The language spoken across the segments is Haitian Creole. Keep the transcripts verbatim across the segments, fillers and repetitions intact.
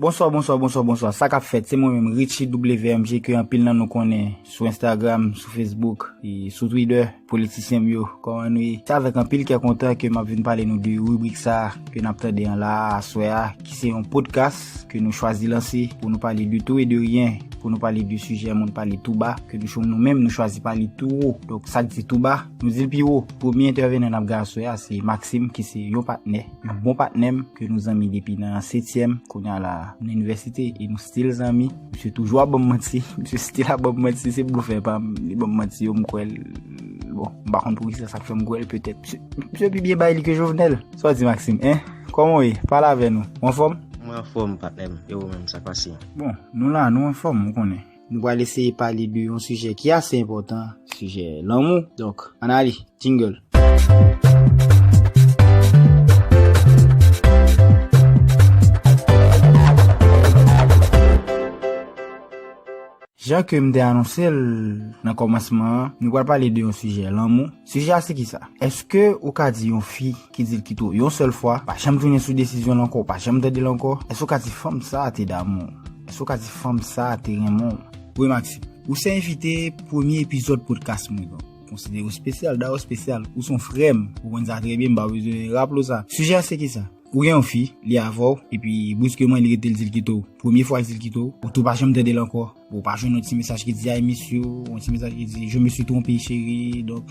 Bonswa, bonswa, bonswa, bonswa. Sa k ap fèt? Se mwen menm, Richie W M G, ke anpil nan nou konnen sou Instagram, sou Facebook, e sou Twitter. Politisyen m yo, kòman nou ye? Se avèk anpil kè kontan ke m ap vin pale nou de ribrik sa a ke n ap tande an la a, aswè a, ki se yon podcast ke nou chwazi lanse pou nou pale de tout et de rien, pou nou pale de sijè moun pale tou ba, ke nou, nou menm nou chwazi pale tou wo. Donk, sa k di tou ba, nou di l pi wo. Premye entèvenan n ap gen aswè a, se Maxime, ki se yon patnè, yon bon patnè m, ke nou zanmi depi nan setyèm. Kounye a la, nan inivèsite, e nou still zanmi. Misye toujou ap ban m manti. Misye still ap ban m manti. Se blofè pa m. Li ban m manti yo, m kwè l. Bon, m pa konn poukisa sa k fè m kwè l, petèt. Misye, misye pi byen bay li ke Jovenel. Sa w di, Maxime, en? Kòman w ye? Pale avè nou. Ou anfòm? Mwen anfòm, patnè m. E ou menm, sa k pase? Bon, nou la, nou anfòm, ou konnen. Nou pral eseye pale de yon sijè ki ase enpòtan, sijè lanmou. Donk, ann ale, jingle. Jan ke m te anonse l nan kòmansman an, nou pral pale de yon sijè lanmou. Sijè a se kisa? Èske ou ka di yon fi ki di l kite w yon sèl fwa, pa janm tounen sou desizyon l ankò, pa janm tande l ankò? Èske ou ka di fanm sa a te damou w? Èske ou ka di fanm sa a te renmen w? Wi, Maxime. Ou se envite premye epizòd podcast mwen, donk konsidere w espesyal, dayè espesyal. Ou se yon frè m. Ou konn sa trè byen, m pa bezwen raple w sa. Sijè a se kisa? Ou gen yon fi, li avè w, epi briskman li rete l di l kite w. Premye fwa l di l kite w, ou tou pa janm tande l ankò. Ou pa jwenn yon ti mesaj ki di, "I miss you," yon ti mesaj ki di, "Je me suis trompé, chérie," donk,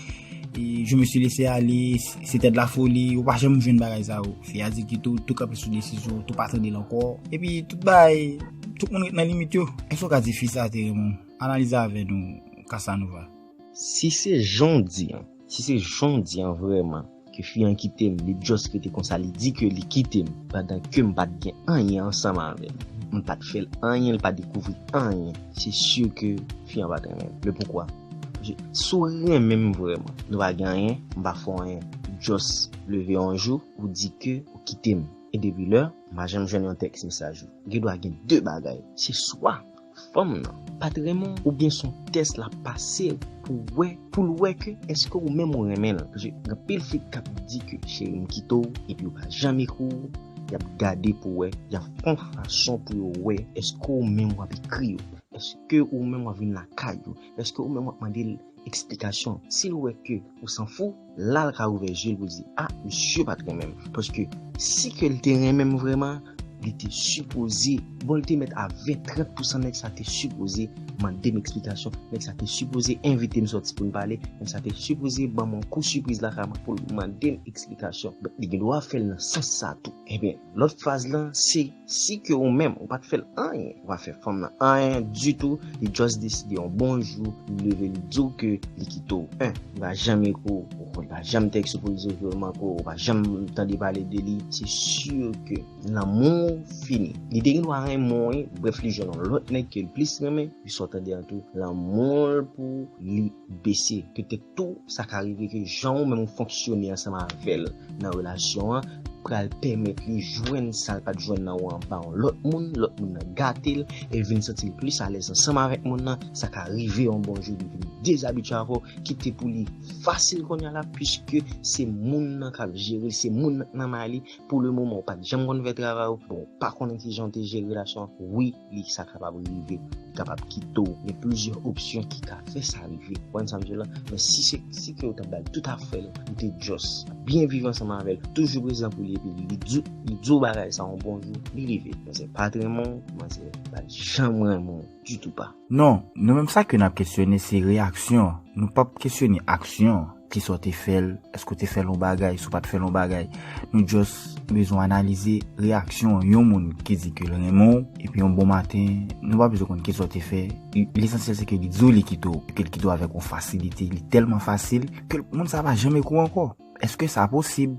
e, "Je me suis laissé aller," "C'était de la folie," ou pa janm jwenn bagay sa yo. Fi a di l kite w, tou kanpe sou desizyon, tou pa tande l ankò. Epi tout bagay, tout moun ret nan limit yo. Èske w ka di fi sa a te renmen w? Analize avè nou Casanova. Si se jan w di an, si se jan w di an vrèman, ke fi an kite m, li just rete konsa, li di ke li kite m, pandan ke m pa t gen anyen ansanm avè l. M pa t fè l anyen, l pa dekouvri anyen. Se si ke fi an pa t renmen m. Men poukwa? Paske si w renmen m vrèman, nou pa gen anyen, m pa fè w anyen. Just leve yon jou, ou di ke ou kite m. E depi lè, m pa janm jwenn yon tèks mesaj ou. Gen dwa gen de bagay. Se swa fanm nan pa t renmen w, oubyen se yon tès l ap pase pou wè, pou l wè ke èske ou menm ou renmen l. Paske gen anpil fi k ap di ke cheri m kite w, epi yo pa janm ekri w, y ap gade pou wè, y ap fè yon fason pou yo wè èske ou menm w ap ekri yo, èske ou menm w ap vin lakay yo, èske ou menm w ap mande l eksplikasyon. Si l wè ke ou sanfou, la l ka ouvè je l pou l di, "A, misye pa t renmen m." Paske si ke l te renmen m vrèman, li te sipoze, bon, li te mèt a ven, trant pousan, nèg sa te sipoze mande m eksplikasyon, nèg sa te sipoze envite m sòti pou n pale, nèg sa te sipoze ban m yon kou sipriz lakay mwen pou l mande m eksplikasyon. Donk, li gen dwa fè l nan sans sa tou. Ebyen, lòt faz lan, se si ke ou menm, ou pa t fè l anyen, ou pa fè fanm nan anyen ditou, li just deside yon bon jou, li leve, li di w ke li kite w. En, li pa janm ekri w, ou konn pa janm tèks ou pou l di w ke l manke w, ou pa janm tande pale de li, se si ke lanmou w fini. Li te gen dwa renmen w, wi, brèf, li jwenn yon lòt nèg ke l plis renmen, pi sa w tande an tou, lanmou l pou li bese. Petèt tou, sa ka rive ke jan ou menm ou fonksyone ansanm avè l nan relasyon an pral pèmèt li jwenn sa l pa t jwenn nan ou an ba yon lòt moun, lòt moun nan gate l, e l vin santi l plis alèz ansanm avèk moun nan. Sa ka rive yon bon jou li vin dezabitye avè w, kite pou li fasil kounye a la, piske se moun nan k ap jere l, se moun nan k nan may li. Pou le moman, ou pa t janm konn fè travay ou, bon, ou pa konnen kijan w te jere relasyon an. Wi, li, sa kapab rive, li kapab kite w. Gen plizyè opsyon ki ka fè sa rive. Ou konprann sa m di w la? Men si se, si ke ou t ap ba l tout afè l, ou te just byen viv ansanm avè l, toujou prezan pou li, epi li di, li di w bagay sa yon bon jou, li leve. Manzè pa t renmen w, manzè pa t janm renmen w ditou pa. Non, nou menm sa ke n ap kesyone se reyaksyon an. Nou p ap kesyone aksyon an. Kisa w te fè l? Èske w te fè l yon bagay? Si w pa t fè l yon bagay, nou just bezwen analize reyaksyon yon moun ki di ke l renmen w, epi yon bon maten, nou pa bezwen konn kisa w te fè. Lesansyèl se ke li di w li kite w, ke l kite w avèk yon fasilite, li tèlman fasil ke moun sa pa janm ekri w ankò. Èske sa posib?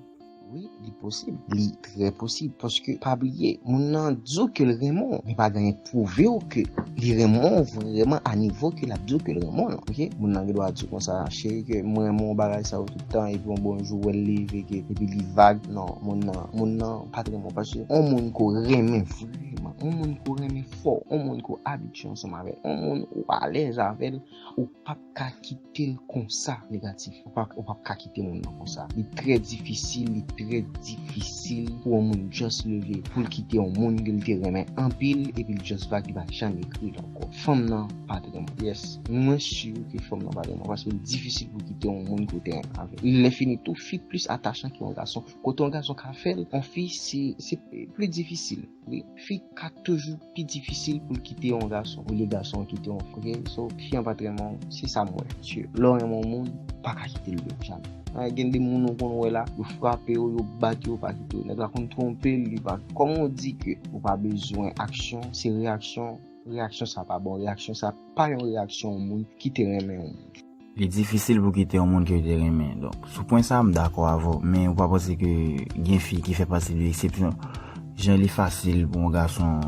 Wi, li posib. Li trè posib. Paske, pa bliye, moun nan di w ke l renmen w, men pa gen anyen pwouve w ke li renmen w vrèman a nivo ke l ap di w ke l renmen w lan. Oke? Moun nan gen dwa di w konsa, cheri, ke mwen renmen w, bagay sa yo tout tan, epi yon bon jou, w wè l leve, ke, epi li vag. Non, moun nan, moun nan pa t renmen w. Paske, yon moun ke w renmen vrèman, yon moun ke w renmen fò, yon moun ke w abitye ansanm avè l, yon moun ou alèz avè l, ou p ap ka kite l konsa negatif. Ou p ap, ou p ap ka kite moun nan konsa. Li trè difisil, li trè difisil pou yon moun just leve, pou l kite yon moun ke l te renmen anpil, epi l just vag, li pa janm ekri l ankò. Fanm nan pa t renmen w. Yes, mwen si ke fanm nan pa t renmen w, paske li difisil pou kite yon moun ke w te renmen avè l. Lè fini tou, fi plis atachan ke yon gason. Kote yon gason ka fè l, yon fi, se, se pli difisil. Wi, fi ka toujou pi difisil pou l kite yon gason, olye gason an kite yon fi. Ok, so, fi an pa t renmen w, se sa m wè, mesye. Lè w renmen yon moun, pa ka kite l, bro, jamè. Ah, gen de moun ou konn wè la, yo frape yo, yo bat yo, pa kite yo. Nèg la konn twonpe l, li pa. Kòman w di ke ou pa bezwen aksyon, se reyaksyon, reyaksyon sa pa bon, reyaksyon sa pa yon reyaksyon yon moun ki te renmen yon moun. Li difisil pou kite yon moun ke w te renmen. Donk, sou pwen sa, m dakò avè w, men ou pa panse ke gen fi ki fè pati de eksepsyon? Jan li fasil pou yon gason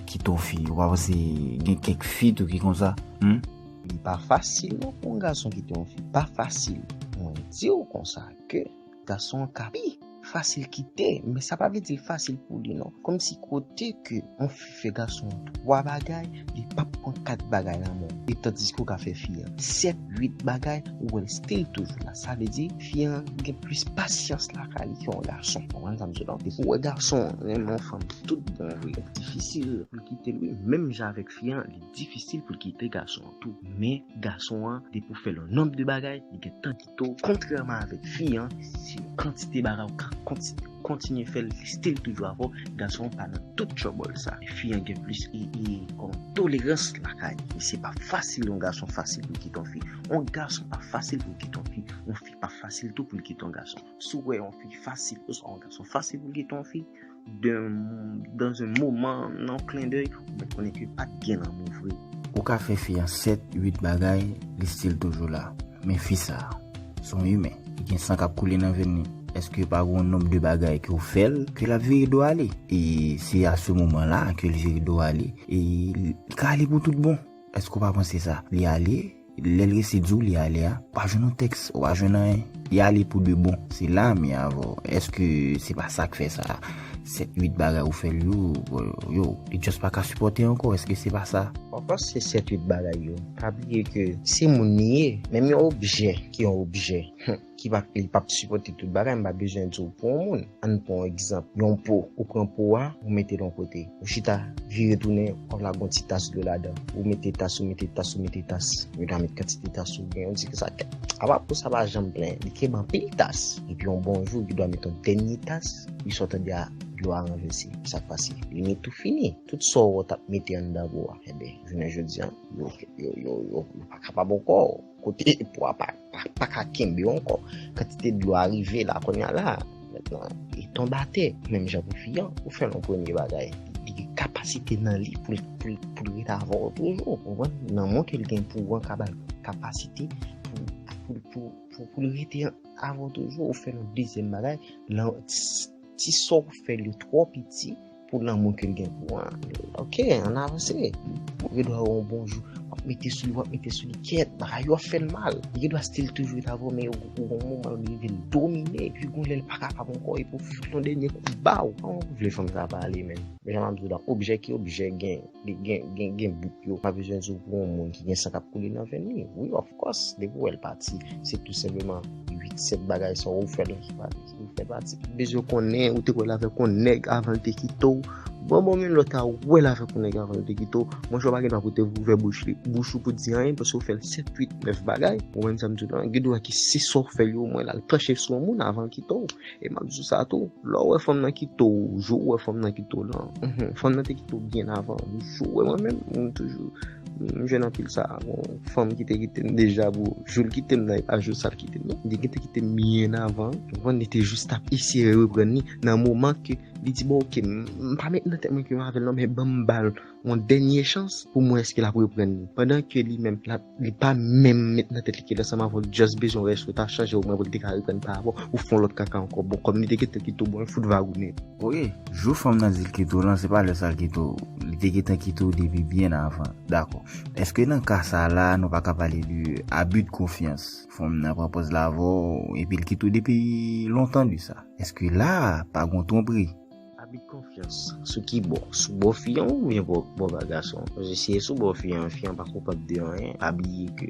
kite yon fi, ou pa panse gen kèk fi tou ki konsa? Hmm? Li pa fasil non pou yon gason kite yon fi. Pa fasil. Mwen di w konsa ke gason an ka pi fasil kite, men sa pa vle di l fasil pou li non. Kòmsi kote ke yon fi fè gason an twa bagay, li p ap pran kat bagay nan men w. E tandiske w ka fè fi an sèt, uit bagay, ou wè l still toujou la. Sa vle di, fi an gen plis pasyans lakay li ke yon gason. Konprann sa m di w la? Depi w wè gason an renmen yon fanm tout bon vre, difisil pou l kite l wi. Menm jan avèk fi an, li difisil pou l kite gason an tou. Men gason an, depi w fè l yon nonb de bagay, li gentan kite w. Kontrèman avèk fi an, se yon kantite bagay ou ka konti-, kontinye fè l, li still toujou avè w. Gason an pa nan tout trouble sa. Fi an gen plis e, e, kòman, tolerans lakay li. E se pa fasil yon gason fasil pou l kite yon fi. Yon gason pa fasil pou l kite yon fi. Yon fi pa fasil tou pou l kite yon gason. Si w wè yon fi fasil, oswa yon gason fasil pou l kite yon fi, de, dans un moment, nan yon klendèy, ou mèt konnen ke pa t gen lanmou vre. Ou ka fè fi an sèt, uit bagay, li still toujou la. Men fi sa, se yon imen. Li gen san k ap koule nan venn li. Èske pa gen yon nonb de bagay ke w fè l, ke l ap vire do ale? E se a se moman la ke l vire do ale. E li ka ale pou tout bon. Èske w pa panse sa? Li ale, lè l resi di w li ale a, ou pa jwenn yon tèks, ou pa jwenn anyen. Li ale pou de bon. Se la m ye avè w. Èske se pa sa k fè sa? Sèt, uit bagay ou fè l yo, yo, li just pa ka sipòte ankò. Èske se pa sa? Of course, se sèt, uit bagay yo. Pa bliye ke se moun li ye. Menm yon objè ki yon objè, ki pa, li p ap sipòte tout bagay, m pa bezwen di w pou yon moun. Ann pran yon egzanp. Yon po, ou pran po a, ou mete l yon kote. Ou chita, vire tounen, w ap lage yon ti tas dlo ladan. Ou mete tas, ou mete tas, ou mete tas. Ou ta met kantite tas ou gen, ou di ke sa, apa po sa pa janm plen. Li kenbe anpil tas. Epi yon bon jou, li dwa mete yon dènye tas, li sot tande a, dlo a ranvèse. Sa k pase? Limit ou fini. Tout sa w t ap mete anndan po a, enben, jounen jodi a, yo, yo, yo, yo, yo pa kapab ankò. Kote po a pa, pa, pa ka kenbe ankò. Kantite dlo a rive la, kounye a la, mentnan, li tonbe atè. Menm jan pou fi an, ou fè l yon premye bagay. Li gen kapasite nan li pou l, pou l, pou l ret avè w toujou. Ou konprann? Lanmou ke l gen pou ou an ka ba l kapasite pou, pou, pou, pou, pou l rete avè w toujou. Ou fè l yon dezyèm bagay. Lan, ti sa w fè l yo twò piti pou lanmou ke l gen pou an. Ok, ann avanse. Ou gen dwa yon bon jou, w ap mete sou li, w ap mete sou li, kyèt, bagay yo ap fè l mal. Li gen dwa still toujou ret avè w, men ou, ou gon moman l rive l domine, epi gon lè l pa kapab ankò, epi w fout l yon dènye kou ba w. Kòman w vle fanm sa pale, menm? Men jan m ap di w la, objè ki objè gen, gen, gen, gen, gen bout yo. Pa bezwen di w pou yon moun ki gen san k ap koule nan venn li. Wi, of course, depi w wè l pati, se tou senpleman uit, sèt bagay sa w fè l ki pati. Ou fè pati. Bezwen konnen, ou te kwè l avèk yon nèg avan l te kite w. Bon, bon, men lòt a wè l avèk yon nèg avan l te kite w. Monchè, w pa gen dwa pou te ouvè bouch li, bouch ou pou di anyen, paske w fè l sèt, uit, nèf bagay. Ou konprann sa m di w lan? Gen dwa ki se sa w fè l yo, omwen l al panche sou yon moun avan l kite w. E m ap di w sa tou, lè w wè fanm nan kite w, jou w wè fanm nan kite w lan, mhm, fanm nan te kite w byen avan. Jou w wè mwen menm, m toujou, m jwenn anpil sa. Gon fanm ki te kite m deja, bro. Jou l kite m nan, e pa jou sa l kite m non. Li te gentan kite m byen avan. Ou konprann, li te jis t ap eseye reprann li nan moman ke li di, "Bon, ok, m, m pa met nan tèt mwen ke m avè l non, men ban m ba l yon dènye chans pou m wè èske l ap reprann li." Pandan ke li menm, l ap, li pa menm met nan tèt li ke l ansanm avè w, li just bezwen wè èske w ta chanje omwen pou l te ka reprann pa avè w, ou fè yon lòt kaka ankò. Bon, kòm li te gentan kite w, bon, l fout vagounen. Ok, jou fanm nan di l kite w lan, se pa lè sa l kite w. Li te gentan kite w depi byen avan. Dakò. Èske nan ka sa la, nou pa ka pale de abi de konfyans? Fanm nan pran pòz l avè w, epi l kite w depi lontan de sa. Èske la, pa gon twonpri? A, Li konfyans sou ki bò? Sou bò fi an oubyen bò, bò ba gason? Paske si e sou bò fi an, fi an pa koupab de anyen. Pa bliye ke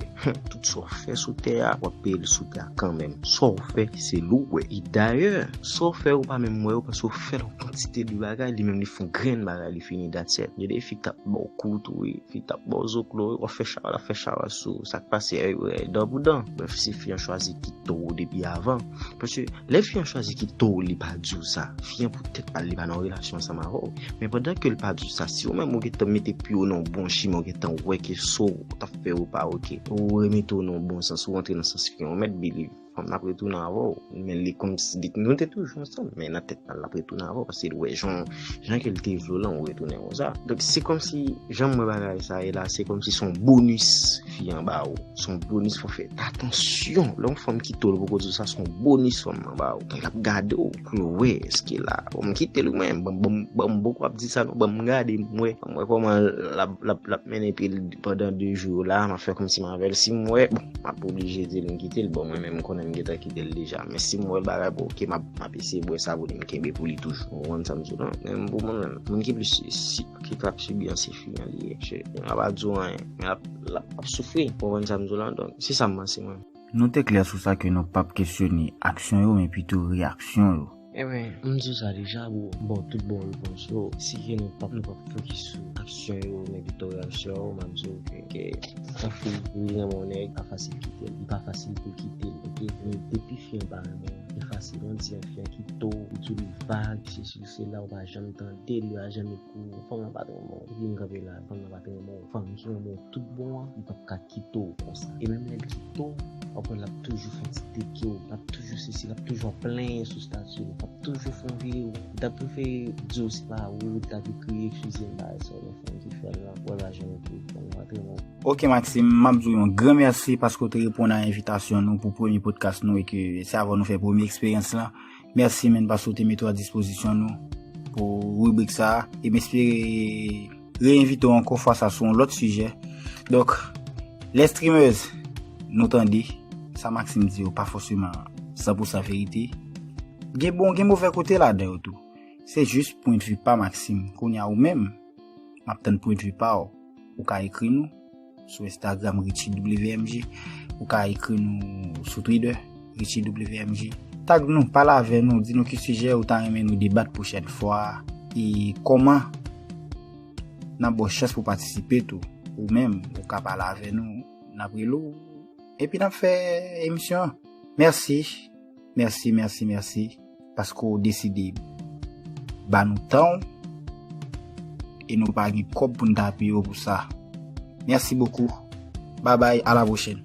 tout sa w fè sou tè a, w ap peye l sou tè a kanmenm. Sa w fè, se li w wè. E dayè, sa w fè, ou pa menm wè yo, paske w fè l yon kantite de bagay, li menm li fè yon grenn bagay, li fini, that's it. Gen de fi k t ap ba w kou tou, wi. Fi t ap ba w zoklo, w ap fè chawa, l ap fè chawa sou sa k pase, ey, ey, dan pou dan. Brèf, si fi an chwazi kite w depi avan. Paske lè fi an chwazi kite w, li pa di w sa. Fi an pou tèt pa l, li pa nan relasyon ansanm avè w. Men pandan ke l pa di w sa, si ou menm ou gentan mete pye w nan yon bon chimen, ou gentan wè ke sa w t ap fè yo pa oke, ou remete w nan yon bon sans, ou rantre nan sans fi an, ou mèt believe fanm nan ap retounen avè w. Men li kòmsi, li, nou te toujou ansanm, men nan tèt pa l, l ap retounen avè w, paske l wè jan, jan ke l te vle w lan, ou retounen konsa. Donk, se kòmsi, jan m wè bagay sa ye la, se kòmsi se yon bonis fi an ba w. Se yon bonis, fò w fè atansyon. Lè yon fanm kite w, l poko di w sa, se yon bonis fanm nan ba w. Donk, l ap gade w pou l wè èske la. Bon, m kite l, wi, mwen, ban m, ban m, ban m, poko ap di sa, non, ban m gade, m wè, m wè kòman l ap, l ap, l ap mennen pye l pandan de jou yo la, m ap fè kòmsi m avè l. Si m wè, bon, m ap oblije di l m kite l. Bon, mwen menm, m konnen m gentan kite l deja. Men si m wè l bagay pa oke, m ap, m ap eseye bwè sa pou li, m kenbe pou li toujou. Ou konprann sa m di w lan? Men pou mwen menm, moun ki plis si, ki t ap sibi an, se fi an li ye. Paske m pa pral di w anyen, men l ap, l ap, ap soufri. Ou konprann sa m di w lan? Donk, se sa m panse, mwen. Nou te klè sou sa ke nou p ap kesyone aksyon yo, men pito reyaksyon yo. Ebyen, m di w sa deja, bro. M ba w tout bon repons yo. Si ke nou p ap, nou p ap fokis sou aksyon yo, men pito reyaksyon yo, m ap di w ke, ke yon fi li renmen yon nèg, pa fasil kite l. Li pa fasil pou l kite l, oke? Men depi fi an pa renmen w, li fasil. Yon di yon fi an kite w, li di w li vag, sesi, sela, ou pa janm tande l, li pa janm Ou fanm nan pa t renmen w. Epi m kanpe la, fanm nan pa t renmen w. Fanm ki renmen w tout bon an, li p ap ka kite w konsa. E menm lè l kite w, w ap wè l ap toujou fè ti teke w, l ap toujou sesi, l ap toujou ap plenyen sou estati w, l ap toujou fè yon videyo. Li t ap prefere di w se pa ou, li t ap ekri, eskize m, bagay sa yo, men fanm ki fè l lan, w wè l pa janm ekri, fanm nan pa t renmen w. Ok, Maxime, m ap di w yon gran mèsi paske w te reponn a envitasyon nou pou premye podcast nou e ke se avè w nou fè premye eksperyans lan. Mèsi, menn, paske w te mete w a dispozisyon nou pou ribrik sa a. E m espere reinvite w ankò fwa sa sou yon lòt sijè. Donk, les streamers, nou tande, sa Maxime di yo pa fòseman san pou san verite. Gen bon, gen movè kote ladan yo tou. Se jis pwennvi pa Maxime. Kounye a ou menm, m ap tann pwennvi pa w. Ou ka ekri nou sou Instagram Richie W M G. Ou ka ekri nou sou Twitter Richie W M G. Tag nou, pale avè nou, di nou ki sijè ou ta renmen nou debat pwochèn fwa a, e kòman n ap ba w chans pou patisipe tou. Ou menm, ou ka pale avè nou, n ap rele w, epi n ap fè emisyon an. Mèsi, mèsi, mèsi, mèsi, paske w deside ba nou tan w, e nou pa gen kòb pou n ta peye w pou sa. Merci beaucoup. Bye bye, à la prochaine.